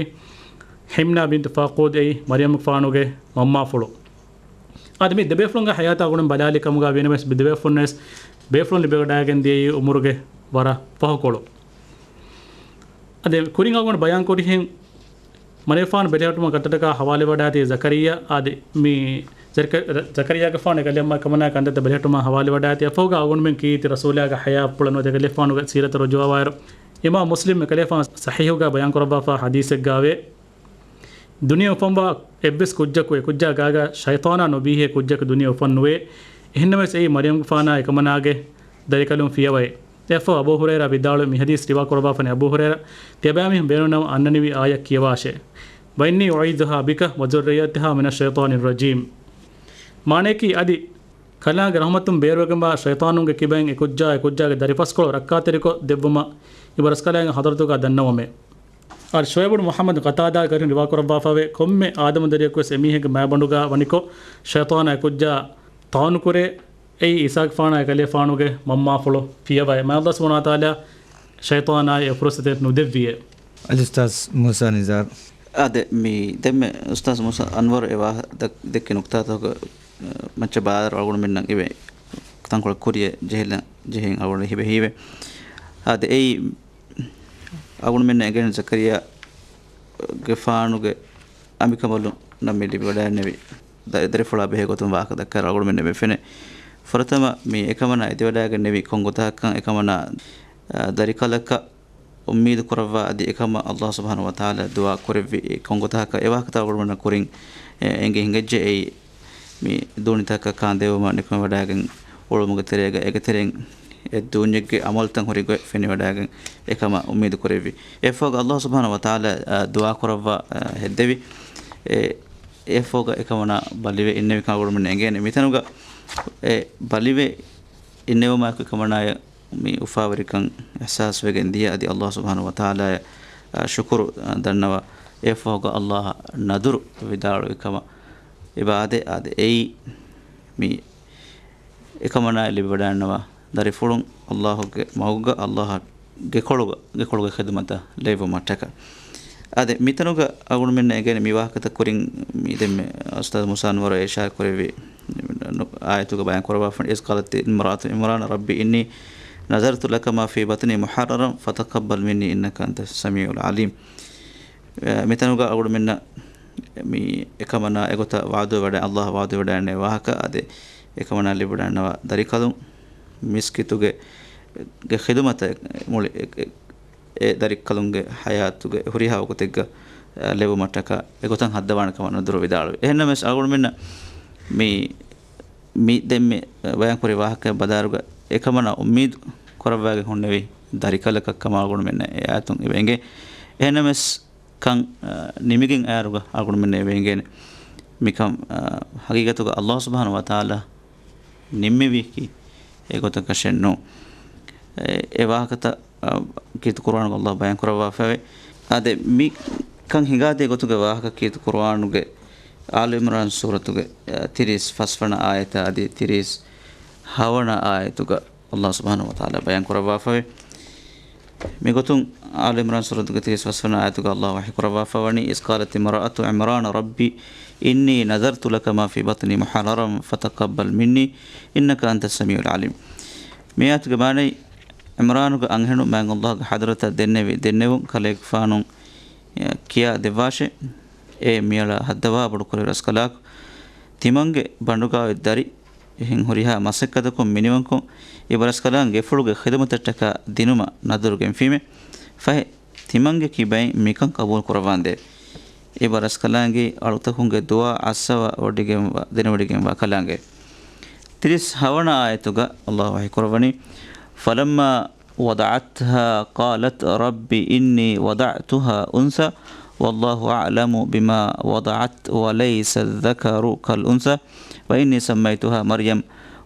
ޙިމްނާ ބިންތު ފާޤޫދު، އެއީ މަރިޔަމްގެފާނުގެ މަންމާފުޅު. އަދި މި ދެބޭފުޅުންގެ ޙަޔާތާ ގުޅުން ބަލާލި ކަމުގަ ވީނަމަވެސް، މި ދެބޭފުޅުންވެސް ބޭފުޅުން ލިބިވަޑައިގެން ދިޔައީ ޢުމުރުގެ ވަރަށް ފަހުކޮޅު. އަދި ކުރިން އަޅުގަނޑު ބަޔާން ކުރިހެން، މަރިޔަމްގެފާނު ބެލެހެއްޓުމަށް ކަންތައްތަކާ ހަވާލުވެވަޑައިގަތީ ޒަކަރިއްޔާ. އާދެ، މި ޒަކަ-، ޒަކަރިއްޔާގެފާނު އެކަލޭގެފާނު އެކަމަނާ ކަންތައްތައް ބެލެހެއްޓުމަށް ހަވާލުވެވަޑައިގަތީ. އެފަހުގަ އަޅުގަނޑުމެން ކީރިތި ރަސޫލާގެ ޙަޔާތްޕުޅަށް ނުވަތަ އެކަލޭގެފާނުގެ ސީރަތަށް ރުޖޫޢަވާއިރު، އިމާމް މުސްލިމް އެކަލޭފާނު ޞަޙީޙުގަ ބަޔާންކުރައްވާފާ ޙަދީޘެއްގައިވޭ، ދުނިޔެ އުފަންވާ އެއްވެސް ކުއްޖަކު އެ ކުއްޖާ ގާގަ ޝައިޠާނާ ނުބީހޭ ކުއްޖަކު ދުނިޔެ އުފަންނުވޭ. އެހެންނަމަވެސް އެއީ މަރިޔަމްގެފާނާ އެކަމަނާގެ ދަރިކަލުން ފިޔަވައެއް. އެއަށްފަހު އަބޫ ހުރައިރާ ވިދާޅުވި މި ޙަދީޘް ރިވާކުރައްވާފަނި އަބޫ ހުރައިރާ، ތިޔަބައިމީހުން ބޭނުންނަމަ އަންނަނިވި އާޔަތް ކިޔަވާށޭ. وإني أعيذها بك وذريتها من الشيطان الرجيم. މާނަޔަކީ އަދި ކަލާނގެ ރަޙްމަތުން ބޭރުވެގެންވާ ޝައިޠާނުންގެ ކިބައިން އެ ކުއްޖާ އެ ކުއްޖާގެ ދަރިފަސްކޮޅު ރައްކާތެރިކޮށް ދެއްވުމަށް އިބަރަސްކަލާނގެ ޙަޟްރަތުގަ ދަންނަވަމޭ. އަލް ޝުޢައިބު ބުން މުޙައްމަދު ޤަތާދާގެ ކަރިން ރިވާކުރައްވާފަވޭ، ކޮންމެ އާދަމު ދަރިޔަކުވެސް އެމީހެއްގެ މައިބަނޑުގަ ވަނިކޮށް، ޝައިޠާނާ އެ ކުއްޖާ ތާނުކުރޭ، އެއީ އީސާގެފާނާ އެކަލޭފާނުގެ މަންމާފުޅު ފިޔަވައެއް. މާތް ﷲ ސުބްޙާނަހޫ ވަތަޢާލާ ޝައިޠާނާއަށް އެ ފުރުޞަތެއް ނުދެއްވިއޭ. އަލްއުސްތާޛް މޫސާ ނިޒާރު. އާދެ، މި ދެންމެ އުސްތާޛް މޫސާ އަންވަރު އެ ވާހަ-، ދެ-، ދެއްކި ނުކުތާތަކުގަ، އަ، މައްޗަށް ބާރަ އަޅުގަނޑުމެންނަށް އިވޭ ތަންކޮޅެއް ކުރިއަށް ޖެހިލަން ޖެހެން އަޅުގަނޑު ހިބެހީވެ. އާދެ، އެއީ އަޅުގަނޑުމެންނަށް އެނގޭނެ ޒަކަރިޔާގެފާނުގެ އަނބިކަނބަލުންނަށް މި ލިބިވަޑައިގެންނެވި ދަ-، ދަރިފުޅާ ބެހޭ ގޮތުން ވާހަކަ ދައްކާ އަޅުގަނޑުމެންނަށް މި ފެނޭ. ފުރަތަމަ މި އެކަމަނާ އެދިވަޑައިގެންނެވި ކޮން ގޮތަކަށްކަން އެކަމަނާ، އަ، ދަރިކަލަކަށް އުއްމީދު ކުރައްވާ އަދި އެކަމަށް ﷲ ސުބްޙާނަހޫ ވަތަޢާލާ ދުޢާ ކުރެއްވި އެ ކޮން ގޮތަކަކަށް އެ ވާހަކަތައް އަޅުގަނޑުމެންނަށް ކުރިން، އެ، އެނގި ހިނގައްޖެ. އެއީ މި ދޫނިތަކަށް ކާންދެއްވުމަށް ނިކުމެވަޑައިގެން އުޅުމުގެ ތެރޭގަ އޭގެ ތެރެއިން އެ ދޫންޏެއްގެ އަމަލުތައް ހުރި ގޮތް ފެނިވަޑައިގެން އެކަމަށް އުއްމީދު ކުރެއްވި. އެއަށްފަހުގަ ﷲ ސުބްޙާނަހޫ ވަތަޢާލާ، އަ، ދުޢާ ކުރައްވާ، އަ، ހެއްދެވި. އެ، އެއަށްފަހުގަ އެކަމަނާ ބަލިވެ އިންނެވިކަން އަޅުގަނޑުމެން އެނގޭނެ. މިތަނުގަ އެ ބަލިވެ އިންނެވުމާއެކު އެކަމަނާޔަށް މި އުފާވެރިކަން އިޙްސާސްވެގެން ދިޔަ އަދި ﷲ ސުބްޙާނަހޫ ވަތަޢާލާޔަށް، އަ، ޝުކުރު، އަ، ދަންނަވާ. އެއަށްފަހުގަ ﷲ އަށް ނަދުރު ވިދާޅުވި ކަމަށް އިބާދެ އާދެ، އެއީ މި އެކަމަނާއަށް ލިބިވަޑައިގަންނަވާ ދަރިފުޅުން ﷲ ގެ މަގުގަ ﷲ އަށް ގެކޮޅުގަ، ގެކޮޅުގެ ޚިދުމަތަށް ލެއްވުމަށްޓަކައި. އާދެ، މިތަނުގަ އަޅުގަނޑުމެންނަށް އެނގޭނެ މި ވާހަކަތައް ކުރިން މި ދެންމެ އުސްތާޛް މޫސާ އަންވަރު އިޝާރާތް ކުރެއްވި އާޔަތުގަ ބަޔާން ކުރައްވާފަ، إذ قالت امرأة عمران رب إني نذرت لك ما في بطني محررا فتقبل مني إنك أنت السميع العليم. އެ، މިތަނުގަ އަޅުގަނޑުމެންނަށް މި އެކަމަނާ އެގޮތަށް ވަޢުދުވެވަޑައި، ﷲ ވަޢުދުވެވަޑައިގެންނެވި ވާހަކަ އާދެ، އެކަމަނާ ލިބިވަޑައިގަންނަވާ ދަރިކަލުން މިސްކިތުގެ، ގެ ޚިދުމަތަށް މުޅި އެ، އެ، އެ ދަރިކަލުންގެ ޙަޔާތުގެ ހުރިހާ ވަގުތެއްގަ، އަ، ލެއްވުމަށްޓަކާ އެގޮތަށް ހައްދަވާނެ ކަމަށް ނަދުރު ވިދާޅުވި. އެހެންނަމަވެސް އަޅުގަނޑުމެންނަށް މި، މި ދެންމެ ބަޔާންކުރި ވާހަކަ ބަދާރުގަ އެކަމަނާ އުއްމީދު ކުރައްވާގެން ހުންނެވި ދަރިކަލަކަށް ކަމަށް އަޅުގަނޑުމެންނަށް އެ އާޔަތުން އެބަ އެނގޭ. އެހެންނަމަވެސް ކަން، އަ، ނިމިގެން އައިއިރުގަ އަޅުގަނޑުމެންނަށް އެބަ އެނގޭނެ މިކަން، އަ، ހަގީގަތުގަ ﷲ ސުބްޙާނަހޫ ވަތަޢާލާ ނިންމެވީކީ އެގޮތަކަށެއް ނޫން. އެ، އެ ވާހަކަތައް، އަ، ކީރިތި ޤުރުއާނުގަ ﷲ ބަޔާން ކުރައްވާފައެވެ. އާދެ، މި ކަން ހިނގާދޭ ގޮތުގެ ވާހަކަ ކީރިތި ޤުރުއާނުގެ އާލު ޢިމްރާން ސޫރަތުގެ، އަ، ތިރީސް ފަސްވަނަ އާޔަތާ އަދި ތިރީސް ހަވަނަ އާޔަތުގަ ﷲ ސުބްޙާނަހޫ ވަތަޢާލާ ބަޔާން ކުރައްވާފައެވެ. މިގޮތުން އާލު ޢިމްރާން ސޫރަތުގެ ތިރީސް ފަސްވަނަ އާޔަތުގަ ﷲ ވަޙީ ކުރައްވާފަ ވަނީ، إذ قالت امرأة عمران رب إني نذرت لك ما في بطني محررا فتقبل مني إنك أنت السميع العليم. މި އާޔަތުގެ މާނައީ، ޢިމްރާނުގެ އަންހެނުން މާތް ﷲ ގެ ޙަޟްރަތަށް ދެންނެވި ދެންނެވުން ކަލޭގެފާނު ކިޔާ ދެއްވާށޭ. އޭ މިއަޅާ ހައްދަވާ ބޮޑުކުރެއްވި ރަސްކަލާކޮ، ތިމަންގެ ބަނޑުގައި ދަރި އެހެން ހުރިހާ މަސައްކަތަކުން މިނިވަންކޮށް، އިބަރަސްކަލާނގެ ގެފުޅުގެ ޚިދުމަތަށްޓަކާ ދިނުމަށް ނަދުރު ގެންފީމޭ. ފަހެ، ތިމަންގެ ކިބައިން މިކަން ޤަބޫލު ކުރައްވާނދޭ. އިބަރަސްކަލާނގެ އަޅުތަކުންގެ ދުޢާ އައްސަވަ ވޮޑިގެން ވަ-، ދެނެވޮޑިގެންވާ ކަލާނގެ. ތިރީސް ހަވަނަ އާޔަތުގަ ﷲ ވަޙީ ކުރައްވަނީ، فلما وضعتها قالت رب إني وضعتها أنثى والله أعلم بما وضعت وليس الذكر كالأنثى وإني سميتها مريم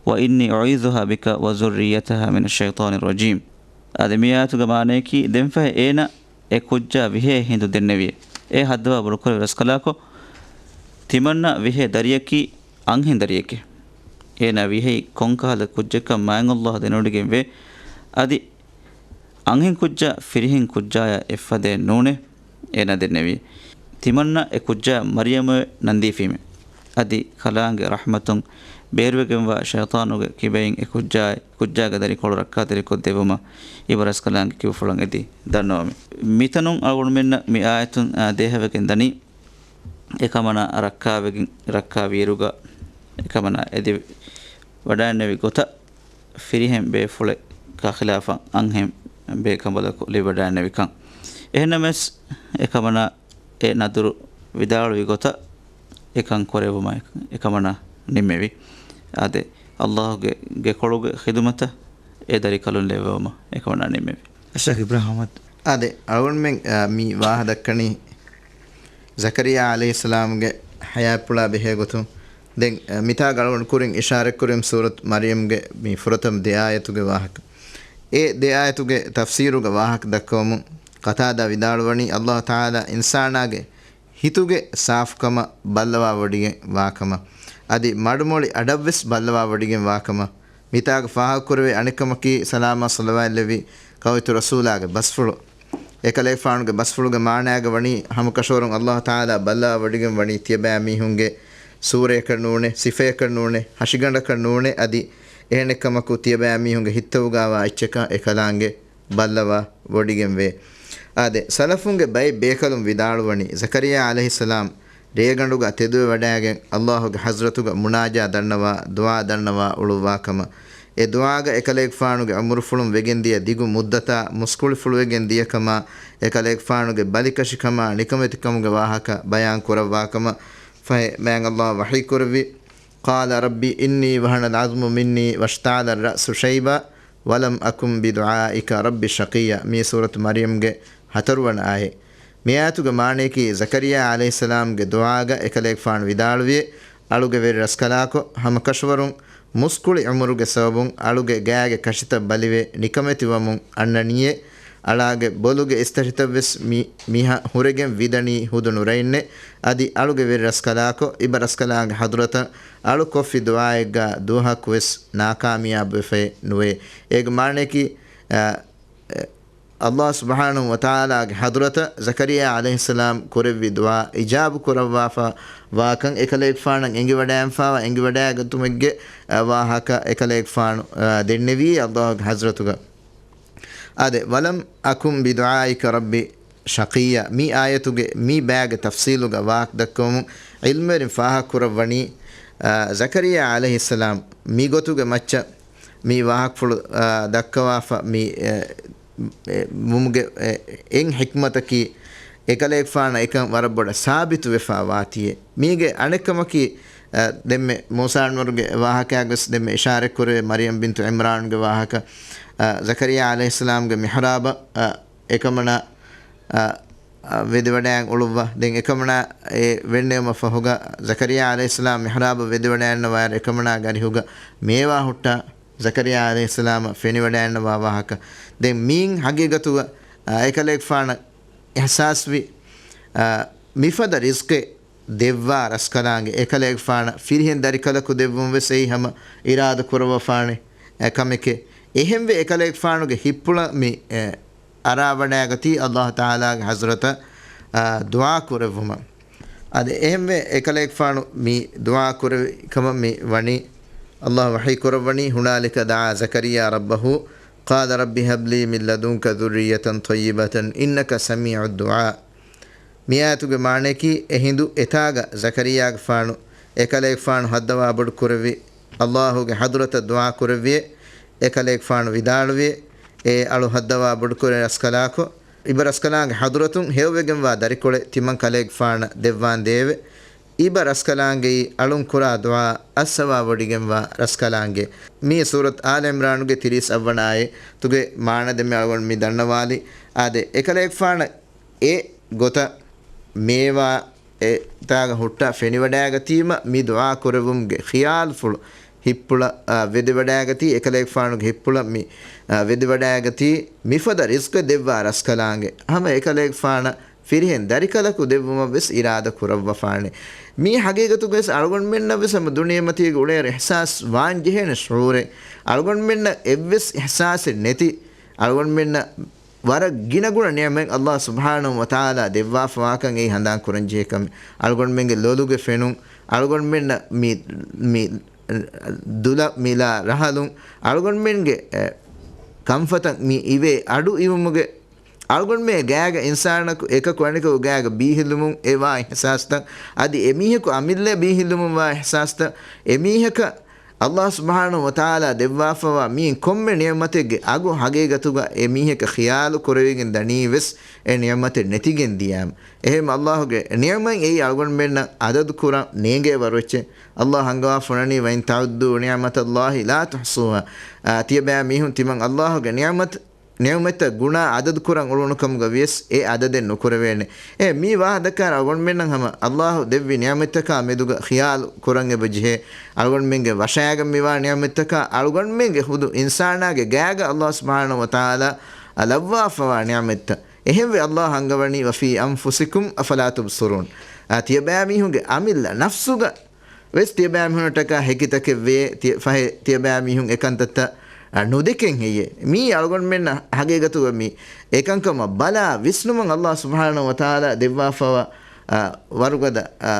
وإني أعيذها بك وذريتها من الشيطان الرجيم. އާދެ، މި އާޔަތުގެ މާނަޔަކީ، ދެންފަހެ އޭނަ އެ ކުއްޖާ ވިހޭ ހިނދު ދެންނެވިއޭ. އޭ ހައްދަވާ ބޮޑުކުރެއްވި ރަސްކަލާކޮ، ތިމަންނަ ވިހޭ ދަރިޔަކީ އަންހެން ދަރިޔެކޭ. އޭނަ ވިހެއް ކޮންކަހަލަ ކުއްޖަކަށް މާތް ﷲ ދެނެވޮޑިގެންވޭ. އަދި އަންހެން ކުއްޖާ ފިރިހެން ކުއްޖާޔާ އެއްފަދައެއް ނޫނޭ އޭނަ ދެންނެވީ. ތިމަންނަ އެ ކުއްޖާ މަރްޔަމުއޭ ނަންދީފީމޭ. އަދި ކަލާނގެ ރަޙްމަތުން ބޭރުވެގެންވާ ޝައިޠާނުގެ ކިބައިން އެ ކުއްޖާ، ކުއްޖާގެ ދަރިކޮޅު ރައްކާތެރިކޮށް ދެއްވުމަށް އިބަރަސްކަލާނގެ ކިބަފުޅަށް އެދި ދަންނަވަމޭ. މިތަނުން އަޅުގަނޑުމެންނަށް މި އާޔަތުން، އާ، ދޭހަވެގެން ދަނީ، އެކަމަނާ ރައްކާވެގެން، ރައްކާވިއިރުގަ އެކަމަނާ އެދި ވަޑައިންނެވި ގޮތަށް ފިރިހެން ބޭފުޅެއް ކާ ޚިލާފަށް އަންހެން ބޭކަނބަލަކު ލިބިވަޑައިގެންނެވިކަން. އެހެންނަމަވެސް، އެކަމަނާ އެ ނަދުރު ވިދާޅުވި ގޮތަށް އެކަން ކުރެވުމަށް އެކަމަނާ ނިންމެވި. އާދެ، ﷲ ގެ ގެކޮޅުގެ ޚިދުމަތަށް އެ ދަރިކަލުން ލެއްވެވުމަށް އެކަމަނާ ނިންމެވި. ޝޭޚް އިބްރާހިމް އަޙްމަދު. އާދެ، އަޅުގަނޑުމެން، އާ، މި ވާހަ ދައްކަނީ ޒަކަރިއްޔާ ޢަލައިހިއްސަލާމްގެ ޙަޔާތްޕުޅާ ބެހޭ ގޮތުން. ދެން، އަ، މިތާގަ އަޅުގަނޑު ކުރިން އިޝާރަތްކުރިން ސޫރަތު މަރްޔަމްގެ މި ފުރަތަމަ ދެ އާޔަތުގެ ވާހަކަ. އެ ދެ އާޔަތުގެ ތަފްސީރުގަ ވާހަކަ ދައްކަވަމުން، ޤަތާދާ ވިދާޅުވަނީ، ﷲ ތަޢާލާ އިންސާނާގެ ހިތުގެ ސާފުކަމަށް ބައްލަވާވޮޑިގެން ވާކަމަށް، އަދި މަޑުމޮޅި އަޑަށްވެސް ބައްލަވާވޮޑިގެން ވާކަމަށް. މިތާގަ ފާހަގަކުރެވޭ އަނެއްކަމަކީ، ސަލާމާ ޞަލަވާތްލެއްވި ކައުއިތު ރަސޫލާގެ ބަސްފުޅު. އެކަލޭގެފާނުގެ ބަސްފުޅުގެ މާނާގަ ވަނީ، ހަމަކަށަވަރުން ﷲ ތަޢާލާ ބައްލަވާވޮޑިގެން ވަނީ ތިޔަބައިމީހުންގެ ސޫރަޔަކަށް ނޫނޭ، ސިފަޔަކަށް ނޫނޭ، ހަށިގަނޑަކަށް ނޫނޭ، އަދި އެހެނެއްކަމަކު ތިޔަބައިމީހުންގެ ހިތްތައުގައިވާ އެއްޗަކަށް އެކަލާނގެ ބައްލަވާ ވޮޑިގެންވޭ. އާދެ، ސަލަފުންގެ ބައެއް ބޭކަލުން ވިދާޅުވަނީ، ޒަކަރިއްޔާ ޢަލައިހިއްސަލާމް ރޭގަނޑުގަ ތެދުވެވަޑައިގެން ﷲ ގެ ޙަޟްރަތުގަ މުނާޖާ ދަންނަވާ، ދުޢާ ދަންނަވާ އުޅުއްވާކަމަށް. އެ ދުޢާގަ އެކަލޭގެފާނުގެ ޢުމުރުފުޅުން ވެގެންދިޔަ ދިގު މުއްދަތާ މުސްކުޅިފުޅުވެގެން ދިޔަކަމާ، އެކަލޭގެފާނުގެ ބަލިކަށިކަމާ ނިކަމެތިކަމުގެ ވާހަކަ ބަޔާން ކުރައްވާކަމަށް ފަހެ، މާތް ﷲ ވަޙީކުރެއްވި، قال رب إني وهن العظم مني واشتعل الرأس شيبا ولم أكن بدعائك رب شقيا. މީ ސޫރަތު މަރްޔަމްގެ ހަތަރުވަނަ އާޔަތް. މި އާޔަތުގެ މާނަޔަކީ، ޒަކަރިއްޔާ ޢަލައިހިއްސަލާމްގެ ދުޢާގަ އެކަލޭގެފާނު ވިދާޅުވިއޭ، އަޅުގެ ވެރިރަސްކަލާކޮ، ހަމަކަށަވަރުން މުސްކުޅި ޢުމުރުގެ ސަބަބުން އަޅުގެ ގާގެ ކަށިތައް ބަލިވެ، ނިކަމެތިވަމުން އަންނަނީއޭ، އަޅާގެ ބޮލުގެ އިސްތަށިތައްވެސް މި، މިހާ ހުރެގެން ވިދަނީ ހުދު ނުރައިންނޭ، އަދި އަޅުގެ ވެރިރަސްކަލާކޮ، އިބަރަސްކަލާނގެ ޙަޟްރަތަށް އަޅު ކޮށްފި ދުޢާއެއްގަ ދުވަހަކުވެސް ނާކާމިޔާބުވެފައެއް ނުވޭ. އޭގެ މާނަޔަކީ، އަ، އަ، ﷲ ސުބްޙާނަހޫ ވަތަޢާލާގެ ޙަޟްރަތަށް ޒަކަރިއްޔާ ޢަލައިހިއްސަލާމް ކުރެއްވި ދުޢާ އިޖާބު ކުރައްވާފަ ވާކަން އެކަލޭގެފާނަށް އެނގިވަޑައިގެންފާވާ އެނގިވަޑައިގަތުމެއްގެ، އަ، ވާހަކަ އެކަލޭގެފާނު، އަ، ދެންނެވީ ﷲ ގެ ޙަޟްރަތުގަ. އާދެ، ولم أكن بدعائك رب شقيا. މި އާޔަތުގެ މި ބައިގެ ތަފްޞީލުގަ ވާހަކަ ދައްކަވަމުން ޢިލްމުވެރިން ފާހަގަ ކުރައްވަނީ، އާ، ޒަކަރިއްޔާ ޢަލައިހިއްސަލާމް މި ގޮތުގެ މައްޗަށް މި ވާހަކަފުޅު، އާ، ދައްކަވާފަ މި، އެ، އެ، ވުމުގެ، އެ، އެއް ޙިކްމަތަކީ، އެކަލޭގެފާނަށް އެކަން ވަރަށް ބޮޑަށް ސާބިތުވެފަ ވާތީއޭ. މީގެ އަނެއްކަމަކީ، އަ، ދެންމެ މޫސާ އަންވަރުގެ ވާހަކައިގަސް ދެންމެ އިޝާރަތްކުރެވޭ މަރިޔަމް ބިންތު ޢިމްރާންގެ ވާހަކަ، އަ، ޒަކަރިއްޔާ ޢަލައިހިއްސަލާމްގެ މިޙްރާބަށް، އަ، އެކަމަނާ، އަ، އަ، ވެދެވަޑައިގެން އުޅުއްވާ. ދެން އެކަމަނާ އެ ވެންނެވުމަށް ފަހުގަ ޒަކަރިއްޔާ ޢަލައިހިއްސަލާމް މިޙްރާބަށް ވެދެވަޑައިގަންނަވާއިރު އެކަމަނާގެ އަރިހުގަ މޭވާ ހުއްޓާ ޒަކަރިއްޔާ ޢަލައިހިއްސަލާމަށް ފެނިވަޑައިގަންނަވާ ވާހަކަ. ދެން މީން ޙަޤީޤަތުގަ، އަ، އެކަލޭގެފާނަށް އިޙްސާސްވި، އަ، މިފަދަ ރިޒްޤެއް ދެއްވާ ރަސްކަލާނގެ އެކަލޭގެފާނަށް ފިރިހެން ދަރިކަލަކު ދެއްވުން ވެސް އެއީ ހަމަ އިރާދަ ކުރައްވަފާނެ، އެ، ކަމެކޭ. އެހެންވެ އެކަލޭގެފާނުގެ ހިތްޕުޅަށް މި، އެ، އަރާވަޑައިގަތީ ﷲ ތަޢާލާގެ ޙަޟްރަތަށް، އާ، ދުޢާ ކުރެއްވުމަށް. އަދި އެހެންވެ އެކަލޭގެފާނު މި ދުޢާ ކުރެވި ކަމަށް މި ވަނީ، ﷲ ވަޙީ ކުރައްވަނީ، هنالك دعا زكريا ربه قال رب هب لي من لدنك ذرية طيبة إنك سميع الدعاء. މި އާޔަތުގެ މާނަޔަކީ، އެހިނދު އެތާގަ ޒަކަރިއްޔާގެފާނު އެކަލޭގެފާނު ހައްދަވާ ބޮޑުކުރެއްވި ﷲ ގެ ޙަޟްރަތަށް ދުޢާ ކުރެއްވިއޭ، އެކަލޭގެފާނު ވިދާޅުވިއޭ، އޭ އަޅު ހައްދަވާ ބޮޑުކުރެއްވި ރަސްކަލާކޮ، އިބަރަސްކަލާނގެ ޙަޟްރަތުން ހެޔޮވެގެންވާ ދަރިކޮޅެއް ތިމަން ކަލޭގެފާނަށް ދެއްވާނދޭވެ. އިބަރަސްކަލާނގެއީ އަޅުން ކުރާ ދުޢާ އައްސަވާވޮޑިގެންވާ ރަސްކަލާނގެ. މީ ސޫރަތު އާލު ޢިމްރާނުގެ ތިރީސް އަށްވަނަ އާޔަތުގެ މާނަ ދެންމެ އަޅުގަނޑު މި ދަންނަވާލި. އާދެ، އެކަލޭގެފާނަށް އެ ގޮތަށް މޭވާ އެތާގަ ހުއްޓާ ފެނިވަޑައިގަތީމަ، މި ދުޢާ ކުރެވުމުގެ ޚިޔާލުފުޅު ހިތްޕުޅަށް، އާ، ވެދެވަޑައިގަތީ، އެކަލޭގެފާނުގެ ހިތްޕުޅަށް މި، އާ، ވެދެވަޑައިގަތީ، މިފަދަ ރިޒްޤެއް ދެއްވާ ރަސްކަލާނގެ. ހަމަ އެކަލޭގެފާނަށް ފިރިހެން ދަރިކަލަކު ދެއްވުމަށް ވެސް އިރާދަ ކުރައްވަފާނެ. މީ ޙަޤީޤަތުގަވެސް އަޅުގަނޑުމެންނަށް ވެސް ހަމަ ދުނިޔެމަތީގަ އުޅޭއިރު އިޙްސާސް ވާން ޖެހޭނެ ޝުޢޫރެއް. އަޅުގަނޑުމެންނަށް އެއްވެސް އިޙްސާސެއް ނެތި، އަޅުގަނޑުމެންނަށް ވަރަށް ގިނަގުނަ ނިޢުމަތް ﷲ ސުބްޙާނަހޫ ވަތަޢާލާ ދެއްވާފަވާކަން އެއީ ހަނދާން ކުރަންޖެހޭ ކަމެއް. އަޅުގަނޑުމެންގެ ލޮލުގެ ފެނުން، އަޅުގަނޑުމެންނަށް މި، މި ދުލަށް މިލާ ރަހަލުން، އަޅުގަނޑުމެންގެ، އެ، ކަންފަތަށް މި އިވޭ އަޑު އިވުމުގެ، އަޅުގަނޑުމެން ގާގަ އިންސާނަކު އެކަކު އަނެކަކު ގާގަ ބީހިލުމުން އެވާ އިޙްސާސްތައް، އަދި އެމީހަކު އަމިއްލަ ބީހިލުމުން ވާ އިޙްސާސްތައް، އެމީހަކަށް ﷲ ސުބްޙާނަހޫ ވަތަޢާލާ ދެއްވާފަވާ މިއިން ކޮންމެ ނިޢުމަތެއްގެ އަގު ހަގީގަތުގަ އެ މީހަކަށް ޚިޔާލު ކުރެވިގެން ދަނީ ވެސް އެ ނިޢުމަތެއް ނެތިގެން ދިޔާމަ. އެހެން ﷲގެ ނިޢުމަތް އެއީ އަޅުގަނޑުމެންނަށް އަދަދު ކުރަން ނޭނގޭ ވަރު އެއްޗެއް. ﷲ ހަންގަވާ ފޮނަނީ، "وَإِن تَعُدُّوا نِعْمَتَ اللَّهِ لَا تُحْصُوهَا." އާ، ތިޔަބައި މީހުން ތިމަން ﷲގެ ނިޢުމަތް، ނިޢުމަތްތައް ގުނާ އަދަދު ކުރަން އުޅުނު ކަމުގަ ވިޔަސް އެ އަދަދެއް ނުކުރެވޭނެ. އެ މީ ވާހަކަ ދައްކާ އަޅުގަނޑުމެންނަށް ހަމަ ﷲ ދެއްވި ނިޢުމަތްތަކާ މެދުގަ ޚިޔާލު ކުރަން އެބަ ޖެހޭ. އަޅުގަނޑުމެންގެ ވަށައިގަން މިވާ ނިޢުމަތްތަކާ އަޅުގަނޑުމެންގެ ޚުދު އިންސާނާގެ ގާގަ ﷲ ސުބްޙާނަހޫ ވަތަޢާލާ ލައްވާފަވާ ނިޢުމަތްތައް. އެހެންވެ ﷲ ހަންގަވަނީ، "وَفِي أَنْفُسِكُمْ أَفَلَا تُبْصِرُونَ." އާ، ތިޔަބައިމީހުންގެ އަމިއްލަ ނަފްސުގަ ވެސް ތިޔަބައިމީހުންނަށްޓަކާ ހެކިތަކެއް ވޭ، ތިޔަ-، ފަހެ ތިޔަބައިމީހުން އެކަންތައްތައް، އަ، ނުދެކެން ހެއްޔޭ؟ މީ އަޅުގަނޑުމެންނަށް ހަގީގަތުގަ މީ އެކަންކަމަށް ބަލާ ވިސްނުމަށް ﷲ ސުބްޙާނަހޫ ވަތަޢާލާ ދެއްވާފަވާ، އަ، ވަރުގަދަ، އަ،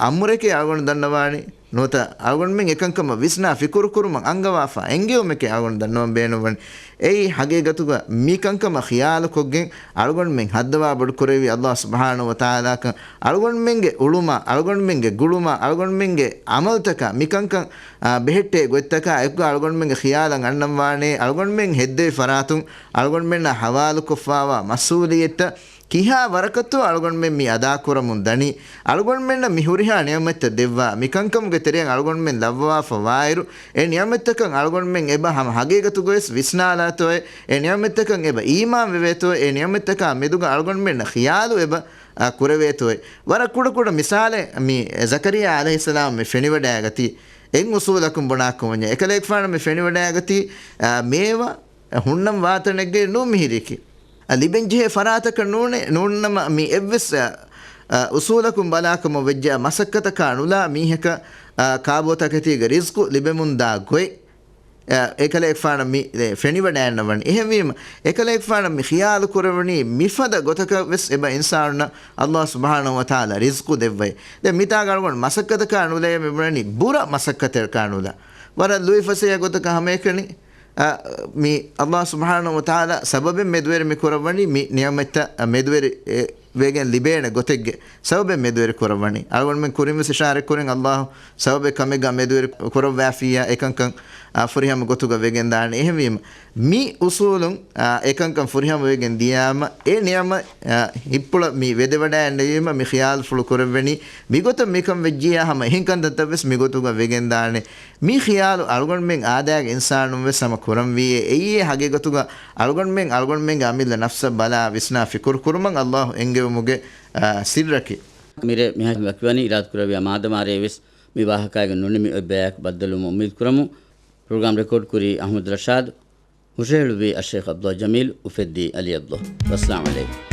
އަމުރެކޭ އަޅުގަނޑު ދަންނަވާނީ. ނުވަތަ އަޅުގަނޑުމެން އެކަންކަމަށް ވިސްނާ ފިކުރު ކުރުމަށް އަންގަވާފަ އެންގެވުމެކޭ އަޅުގަނޑު ދަންނަވަން ބޭނުންވަނީ. އެއީ ހަގީގަތުގަ މިކަންކަމަށް ޚިޔާލުކޮށްގެން އަޅުގަނޑުމެން ހައްދަވާ ބޮޑުކުރެއްވި ﷲ ސުބްޙާނަހޫ ވަތަޢާލާކަން އަޅުގަނޑުމެންގެ އުޅުމާ، އަޅުގަނޑުމެންގެ ގުޅުމާ، އަޅުގަނޑުމެންގެ އަމަލުތަކާ މިކަންކަން، އާ، ބެހެއްޓޭ ގޮތްތަކާ އެކުގަ އަޅުގަނޑުމެންގެ ޚިޔާލަށް އަންނަންވާނޭ، އަޅުގަނޑުމެން ހެއްދެވި ފަރާތުން އަޅުގަނޑުމެންނާ ހަވާލުކޮށްފާވާ މަސްއޫލިއްޔަތްތައް ކިހާ ވަރަކަށްތޯ އަޅުގަނޑުމެން މި އަދާކުރަމުން ދަނީ؟ އަޅުގަނޑުމެންނަށް މި ހުރިހާ ނިޢުމަތްތައް ދެއްވާ، މިކަންކަމުގެ ތެރެއަށް އަޅުގަނޑުމެން ލައްވަވާފަ ވާއިރު، އެ ނިޢުމަތްތަކަށް އަޅުގަނޑުމެން އެބަ ހަމަ ހަގީގަތުގަވެސް ވިސްނާލާތޯއޭ؟ އެ ނިޢުމަތްތަކަށް އެބަ އީމާން ވެވޭތޯއޭ؟ އެ ނިޢުމަތްތަކާ މެދުގަ އަޅުގަނޑުމެންނަށް ޚިޔާލު އެބަ، އަ، ކުރެވޭތޯއޭ؟ ވަރަށް ކުޑަކުޑަ މިސާލެއް މި ޒަކަރިއްޔާ ޢަލައިހިއްސަލާމް މި ފެނިވަޑައިގަތީ އެއް އުސޫލަކުން ބުނާކަމުންޏާ. އެކަލޭގެފާނަށް މި ފެނިވަޑައިގަތީ، އަ، މޭވާ ހުންނަން ވާތަނެއްގައި ނޫން މިހިރީކީ. އަ، ލިބެންޖެހޭ ފަރާތަކަށް ނޫނޭ، ނޫންނަމަ މި އެއްވެސް، އަ، އަ، އުސޫލަކުން ބަލާކަމަށް ވެއްޖެއްޔާ މަސައްކަތަކާ ނުލާ މީހަކަށް، އަ، ކާބޯ ތަކެތީގެ ރިޒްޤު ލިބެމުންދާ ގޮތް، އަ، އެކަލޭގެފާނަށް މި، އެ، ފެނިވަޑައިންނަވަނީ. އެހެންވީމަ، އެކަލޭގެފާނަށް މި ޚިޔާލު ކުރެވެނީ މިފަދަ ގޮތަކަށް ވެސް އެބަ އިންސާނުންނަށް ﷲ ސުބްޙާނަހޫ ވަތަޢާލާ ރިޒްޤު ދެއްވައި. ދެން މިތާގަ އަޅުގަނޑު މަސައްކަތަކާ ނުލައޭ މި ބުނަނީ ބުރަ މަސައްކަތެއްކާ ނުލާ. ވަރަށް ލުއިފަސޭހަ ގޮތަކަށް ހަމައެކަނި އަ، މި ﷲ ސުބްޙާނަހޫ ވަތަޢާލާ ސަބަބެއް މެދުވެރި މި ކުރައްވަނީ، މި ނިޢުމަތްތައް މެދުވެރި، އެ، ވެގެން ލިބޭނެ ގޮތެއްގެ ސަބަބެއް މެދުވެރި ކުރައްވަނީ. އަޅުގަނޑުމެން ކުރިން ވެސް އިޝާރަތް ކުރިން ﷲ ސަބަބެއް ކަމެއްގަ މެދުވެރި ކުރައްވާފިއްޔާ އެކަންކަން، އަ، ފުރިހަމަ ގޮތުގަ ވެގެން ދާނެ. އެހެންވީމަ، މި އުސޫލުން، އަ، އެކަންކަން ފުރިހަމަ ވެގެން ދިޔާމަ، އެ ނިޢުމަތް، އަ، ހިއްޕުޅަށް މި ވެދެވަޑައިގެންނެވީމަ، މި ޚިޔާލުފުޅު ކުރެއްވެނީ، މިގޮތަށް މިކަން ވެއްޖިއްޔާ ހަމަ އެހެން ކަންތައްތައް ވެސް މިގޮތުގަ ވެގެން ދާނެ. މި ޚިޔާލު އަޅުގަނޑުމެން އާދައިގެ އިންސާނުން ވެސް ހަމަ ކުރަންވީއޭ. އެއީ ހަގީގަތުގަ އަޅުގަނޑުމެން އަޅުގަނޑުމެންގެ އަމިއްލަ ނަފްސަށް ބަލާ ވިސްނާ ފިކުރު ކުރުމަށް ﷲ އެންގެވުމުގެ، އާ، ސިއްރަކީ. މިރޭ މިހާ ވަކިވަނީ އިރާދަކުރެއްވިޔާ މާދަމާރޭ ވެސް މި ވާހަކައިގެ ނުނިމި އޮތް ބަޔަކު ބައްދަލުވުމަށް އުއްމީދު ކުރަމު. ޕްރޮގްރާމް ރެކޯޑް ކުރީ އަޙްމަދު ރަޝާދު، ހުށަހެޅުއްވީ އައްޝައިޚް ޢަބްދުﷲ ޖަމީލް، އުފެއްދީ ޢަލީ ޢަބްދުﷲ. ވައްސަލާމް ޢަލައިކުމް.